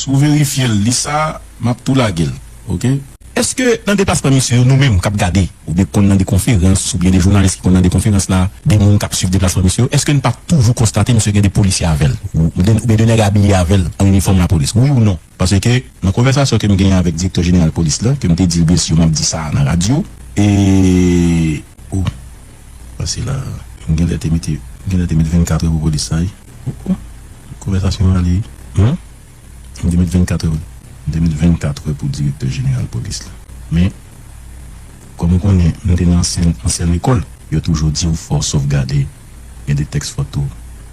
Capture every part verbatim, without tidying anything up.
Si w verifye l, li sa, m ap tou lage l. Oke? Èske nan deplasman misye yo, nou menm k ap gade, oubyen k konn nan de konferans, oubyen de jounalis ki konn nan de konferans la, de moun k ap swiv deplasman misye yo, èske n pa toujou konstate misye gen de polisye avè l, ou- oubyen de nèg abiye avè l an inifòm lapolis? Wi ou non? Paske nan konvèsasyon ke m genyen avèk direktè jeneral polis la, ke m te di l, byen si, m ap di sa nan radyo, e, o, pase la, m genlè te mete, m genlè te mete vennkat è pou polis la, wi. O, o, konvèsasyon an ale, wi. M te met vennkat è, m te met vennkat è pou direktè jeneral polis la. Men, kòm ou konnen, m te nan ansyen, ansyen lekòl, yo toujou di w fò w sovgade, gen de tèks fò tou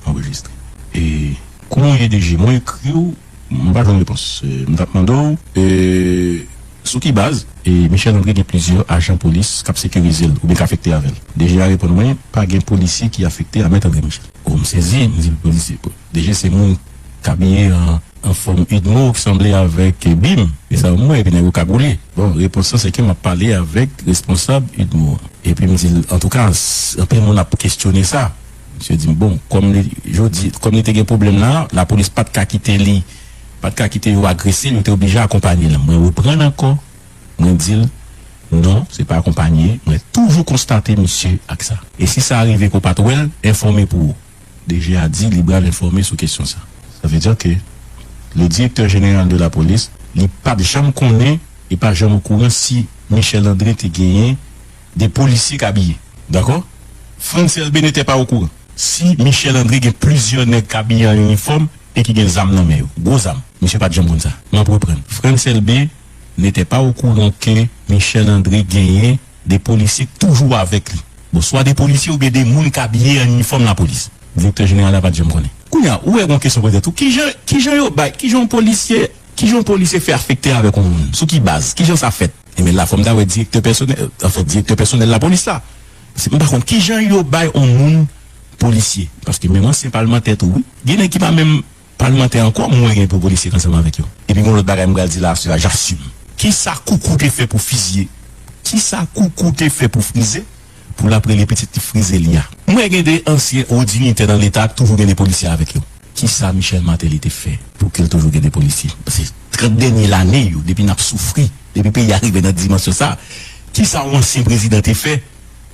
anrejistre. E kouman w ye, D G? Mwen ekri w, m pa jwenn repons. E, m t ap mande w, e, sou ki baz, e, Michel André gen plizyè ajan polis k ap sekirize l oubyen k afekte avè l. D G a reponn mwen, pa gen polisye ki afekte a Mèt André Michel. O, m sezi, m di, polisye, D G se moun k abiye an, an fòm UDMO ki sanble avèk bim. E sa m wè, epi nèg yo kagoule. Bon, repons lan se ke m ap pale avèk responsab UDMO an. Epi m di l, antouka, s- anpil moun ap kesyone sa. Misye di m, bon, kòm li, jodi, kòm li te gen pwoblèm la, lapolis pa t ka kite li, pa t ka kite yo agrese l, yo te oblije akonpanye l. Mwen reprann ankò, mwen di l, non, se pa akonpanye, mwen toujou konstate misye ak sa. E si sa rive ke w pa t wè l, enfòme pou ou. D G a di li pral enfòme sou kesyon sa. Sa vle di ke le directeur général de la police, li pa t janm konnen, li pa janm okouran si Michel André te genyen de polisye k abiye. Dakò? Frantz Elbé n'était pas au courant. Si Michel André gen plizyè nèg k abiye an inifòm e ki gen zam nan men yo, gwo zam, misye pa t janm konn sa. M ap reprann. Frantz Elbé n'était pas au courant ke Michel André genyen de polisye k toujou avèk li. Bon, swa de polisye oubyen de moun k abiye an inifòm lapolis. Direktè jeneral la pa t janm konnen. Kounye a, ou wè gon kesyon poze tou. Kijan, kijan yo bay, kijan yon polisye, kijan yon polisye fè afekte avèk yon moun? Sou ki baz? Kijan sa fèt? Ebyen, la fò m ta wè direktè pèsonèl, anfen, direktè pèsonèl lapolis la. Se- M pa konn kijan yo bay yon moun polisye. Paske menm ansyen palmantè tou, wi. Gen nèg ki pa menm palmantè ankò, mwen gen pou polisye k ansanm avèk yo. Epi gon lòt bagay m pral di la, aswè a, j'assume. Kisa Koukou te fè pou fizye? Kisa Koukou te fè pou frize? Pou l ap rele pitit li frize li a. Mwen gen de ansyen wo dignitè nan Leta k toujou gen de polisye avèk yo. Kisa Michel Martelly te fè pou ke l toujou gen de polisye? Paske trant dènye lane yo, depi n ap soufri, depi peyi a rive nan dimansyon sa, kisa yon ansyen prezidan te fè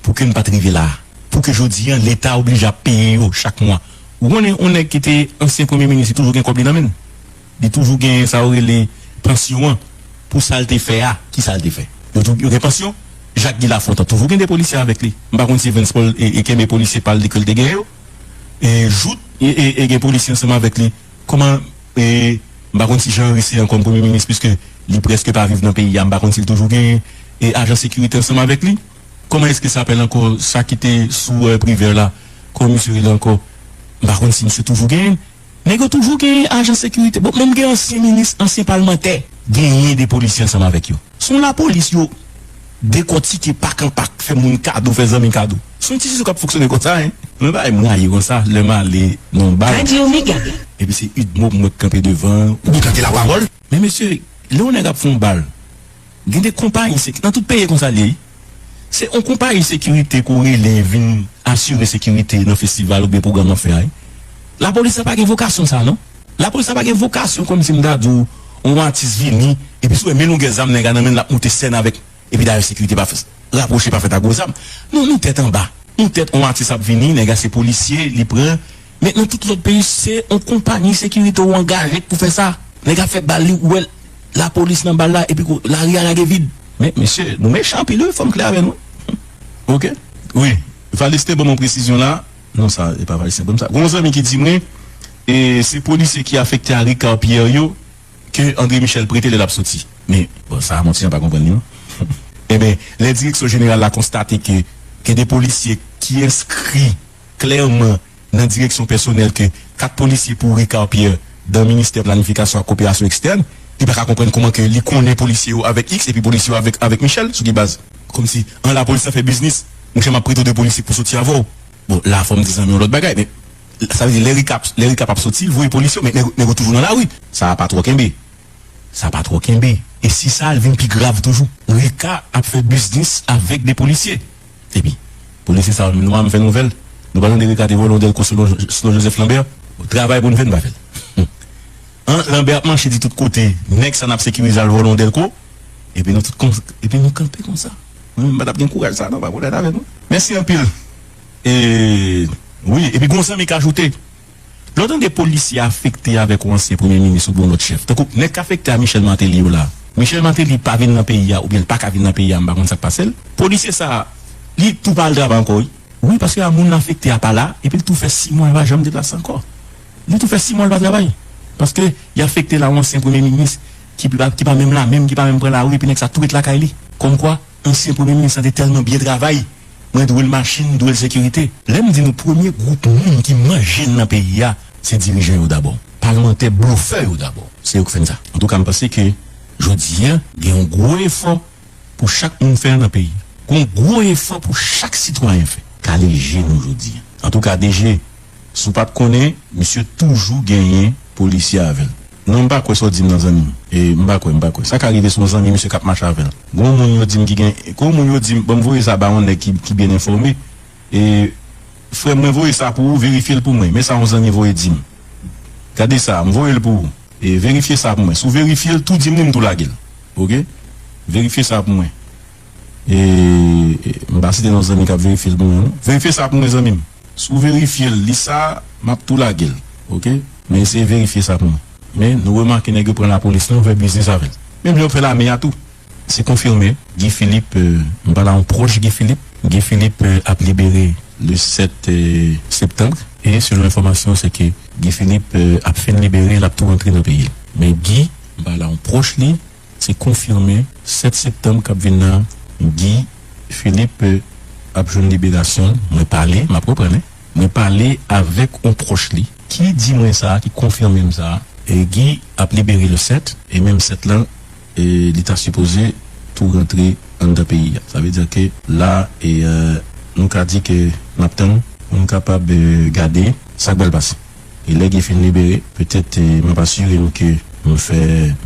pou ke n pa t rive la a? Pou ke jodi a, Leta oblije ap peye yo chak mwa. Ou konnen, yon nèg ki te ansyen premye minis, li toujou gen kòb li nan men l. Li toujou gen sa yo rele pansyon an. Pou sa l te fè a, ki sa l te fè? Yo tou, yo gen pansyon? Jacques Guy Lafontant toujou gen de polisye avèk li. M pa konn si Evens Paul e, e kenbe polisye pa l di ke l te gen yo. E Jouthe e, e, e gen polisye ansanm avèk li. Kòman, e, m pa konn si Jean Henry Ceant kòm premye minis, piske li prèske pa viv nan peyi a, m pa konn si l toujou gen, e, ajan sekirite ansanm avèk li. Kòman èske sa apèl ankò, sa ki te sou, e, Privert la? Kòman misye rele ankò? M pa konn si misye toujou genyen. Nèg yo toujou genyen ajan sekirite. Bon, menm gen ansyen minis, ansyen palmantè, genyen de polisye ansanm avèk yo. Se yon lapolis yo dekòtike pak an pak, fè moun kado, fè zanmi kado. Se yon enstitisyon k ap fonksyone konsa, en. Mwen pa renmen rayi konsa, lè m ale nan yon bal. Radio Mega. Epi se UDMO pou mwen k kanpe devan. Ou tande lapawòl? Men mesye, lè yon nèg ap fè yon bal, gen de konpayi, se, nan tout peyi konsa l ye, wi. Se yon konpayi sekirite ke w rele vin asire sekirite nan festival oubyen pwogram w ap fè a, wi. Lapolis la pa gen vokasyon sa, non. Lapolis la pa gen vokasyon kòmsi m ta di w, yon atis vini, epi si w wè men longè zam nèg la nan men l, l ap moute sèn avèk, epi dayè sekirite pa fè, rapwoche pa fèt ak gwo zam. Non, nou tèt anba. Yon tèt, yon atis ap vini, nèg la se polisye, li pran. Men nan tout lòt peyi, se yon konpayi sekirite ou angaje k pou fè sa. Nèg ap fè bal, li wè lapolis nan bal la, epi kou, lari a lage vid. Men, mesye, nou mechan anpil, wi, fò m klè avè nou. Oke? Wi. Valiste ban m yon presizyon la. Non, sa, e pa Valiste ban m sa. Gon zanmi ki di mwen, e, se polisye ki afekte a Ricard Pierre yo, ke André Michel prete lè l ap soti. Men, bon, sa a manti, an pa konprann li, non. Ebyen, lè direksyon jeneral la konstate ke gen de polisye ki enskri klèman nan direksyon pèsonèl ke kat polisye pou Ricard Pierre dan ministè planifikasyon ak koperasyon ekstèn, li pa ka konprann kòman ke li konnen polisye yo avèk X epi polisye yo avèk, avèk Michel, sou ki baz? Kòmsi, an lapolis la fè biznis, monchè, m ap prete w de polisye pou soti avè w. Bon, la fò m di zanmi yon lòt bagay, men sa vle di lè Ricard, lè Ricard ap soti, l voye polisye yo, men nèg, nèg yo toujou nan lari. Sa a pa twò kenbe. Sa pa twò kenbe. E si sa al vin pi grav toujou, Ricard ap fè biznis avèk de polisye. Epi, polisye sa yo, nou pa menm fè nouvèl. Nou pa tande Ricard te vòlè yon Dèlko selon, selon Joseph Lambert. Travay pou n fè, n pa fè l. An, Lanbè ap mache di tout kote, nèg sa n ap sekirize al vòlè yon dèlko, epi nou tout kon, epi nou kanpe konsa. Mwen menm m pa t ap gen kouraj sa non, pa pou lèt avèk mwen. Mèsi anpil. E, wi, epi gon zanmi k ajoute, lè w tande polisye afekte avèk yon ansyen premye minis oubyen yon lòt chèf, tankou nèg k afekte a Michel Martelly yo la. Michel Martelly pa vin nan peyi a, oubyen l pa ka vin nan peyi a, m pa konn sa k pase l. Polisye sa, li tou pa al travay ankò, wi. Wi, paske a moun afekte a pa la, epi l tou fè sis mwa l pa janm deplase ankò. Li tou fè sis mwa l pa travay. Paske y afekte la yon ansyen premye minis ki pa, ki pa menm la menm, ki pa menm pran lari, epi nèg sa tou ret lakay li. Kòmkwa, ansyen premye minis la te tèlman byen travay, mwen dwe l machin, dwe l sekirite. Lè m di nou premye gwoup moun ki manje n nan peyi a, se dirijan yo dabò. Palmantè blofè yo dabò. Se yo k fè n sa. Antouka, m panse ke jodi a, gen yon gwo efò pou chak moun fè nan peyi a. Gon gwo efò pou chak sitwayen fè. Kale je nou jodi a. Antouka, D G, si w pa t konnen, misye toujou genyen polisye avè l. Non, m pa kwè sa w di m nan, zanmi m. E, m pa kwè, m pa kwè. Sa ka rive sou yon zanmi misye k ap mache avè l. Gon moun yo di m ki gen, gon moun yo di m, ban m voye sa ba yon nèg ki, ki byen enfòme. E, frè m, mwen voye sa pou ou, verifye l pou mwen. Men sa yon zanmi voye di m. Gade sa, m voye l pou ou. E verifye sa pou mwen. Si w verifye l, tou di m li, m tou lage l. Oke? Verifye sa pou mwen. E, e, m pa site non zanmi k ap verifye l pou mwen, non. Verifye sa pou mwen, zanmi m. Si w verifye l, li sa, m ap tou lage l. Oke? Men eseye verifye sa pou mwen. Men nou remake nèg yo pran lapolis lan, yo fè biznis avè l. Menm jan yo fè lame a tou. Se konfime, Guy Philippe, euh, m pale a yon pwòch Guy Philippe. Guy Philippe, euh, ap libere le sèt, euh, septanm. E selon enfòmasyon, se ke Guy Philippe, euh, ap fin libere, l ap tou rantre nan peyi l. Men Guy, m pale a yon pwòch li, se konfime, sèt septanm k ap vin nan, Guy Philippe, euh, ap jwenn liberasyon l. Mwen pale, m ap reprann, wi. Mwen pale avèk yon pwòch li ki di mwen sa, ki konfime m sa. E Guy ap libere le sèt, e menm sèt lan, e li ta sipoze tou rantre anndan peyi a. Sa vle di ke la, e, euh, nou ka di ke n ap tann pou n kapab, euh, gade sa k pral pase. E lè Guy fin libere, petèt, euh, m ap asire nou ke m fè,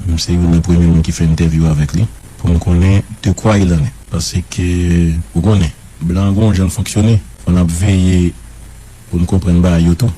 m se youn nan premye moun ki fè entèvyou avèk li, pou m konnen de quoi il en est. Paske, ou konnen, blan gon jan l fonksyone, fò n ap veye pou n konprann bagay yo tou.